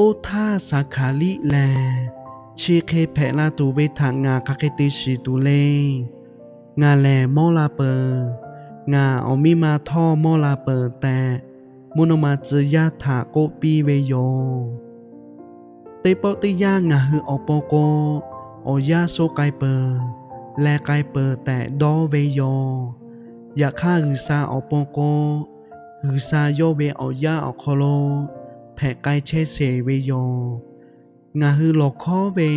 Oˇ htaˇ Saˍhkaˍriˆ lehˬ, Chi hk'e hpehꞈ la tuˬ ve htaꞈ ngaˬ hk'aˬ hk'e te shiˍ tuˬ le. Ngaˬ lehˬ mawˇ la peuˬ. Ngaˬ awˬ miˇ ma htawˇ mawˇ la peuˬ tehꞈ, mvuhˇ naw ma tcuh yaˇ htaꞈ k'oˆ piˇ ve yoˬ. Teˇ pawˆ teˇ yanˇ ngaˬ hui awˬ pon k'o, awˬ yanˇ suh k'ai peuˬ, leh k'ai peuˬ tehꞈ dawˇ ve yoˬ. Yaꞈ hk'aˇ, G'uiˬsha awˬ pon k'o, G'uiˬsha yawˇ ve awˬ yanˇ awˬ hk'aw lo hpehꞈ k'ai chehˇ sheˍ ve yoˬ. Ngaˬ hui lawˬ hkawˉ ve,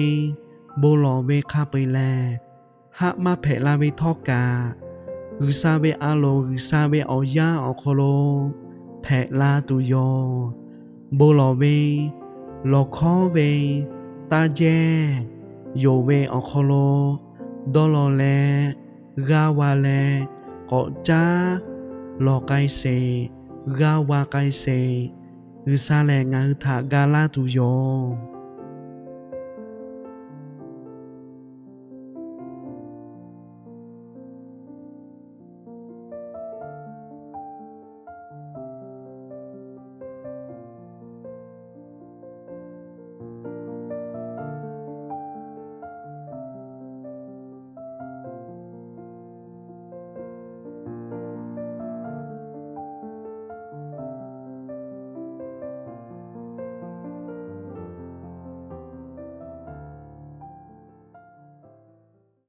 bon lawˬ ve hk'a peu-eˬ lehˬ, haˆ maˇ hpehꞈ la ve htawˇ kaꞈ, G'uiˬsha ve a loˍ G'uiˬsha ve awˬ yanˇ awˬ hk'aw lo hpehꞈ la tuˬ yoˬ. Bon lawˬ ve, lawˬ hkawˉ ve, taˇ jehˇ, yonˍ ve awˬ hk'aw lo dawˇ law leh, g'aˇ va leh, k'awꞈ caˉ lawˬ k'ai sheˍ, g'aˇ va k'ai sheˍ. G'uiˬsha lehˬ ngaˬ hui htaꞈ ga laˇ tuˬ yoˬ.